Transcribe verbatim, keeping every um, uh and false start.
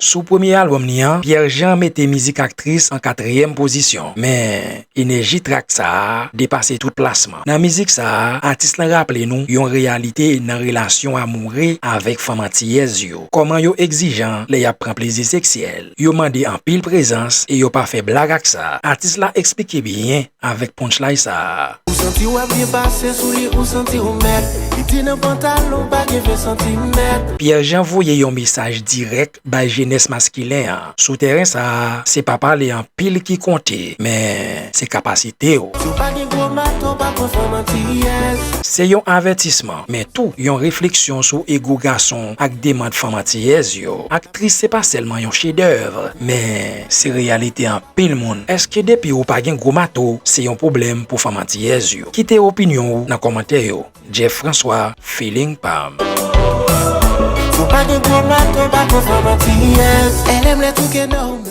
Sou premye albòm li an, Pierre Jean mete mizik aktris an katriyèm pozisyon. Men, enèji trak sa a depase tout plasman. Nan mizik sa a, atis lan raple nou yon reyalite nan relasyon amoure avèk fanm antiyèz yo. Kòman yo egzijan lè y ap pran plezi seksyèl. Yo mande anpil prezans e yo pa fè blag ak sa. Atis la eksplike byen avèk punchline sa a. Ou santi w ap byen pase sou li, ou santi w mèt. Li di nan pantalon, pa gen fen santimèt. Pierre Jean voye yon mesaj dirèk bay jenès maskilen an. Sou tèren sa a, se pa pale anpil ki konte, men se kapasite w. Si w pa gen gwo mato, pa pran fanm antiyèz. Se yon avètisman, men tou yon refleksyon sou ego gason ak demann fanm antiyèz yo. Aktris se pa sèlman yon chedèv, men se reyalite anpil moun. Èske depi ou pa gen gwo mato, se yon pwoblèm pou fanm antiyèz yo? Kite opinyon ou nan kòmantè yo. Jeff François, Feeling Pam. Si w pa gen gwo mato, pa pran fanm antiyèz. Elle aime les trucs énormes.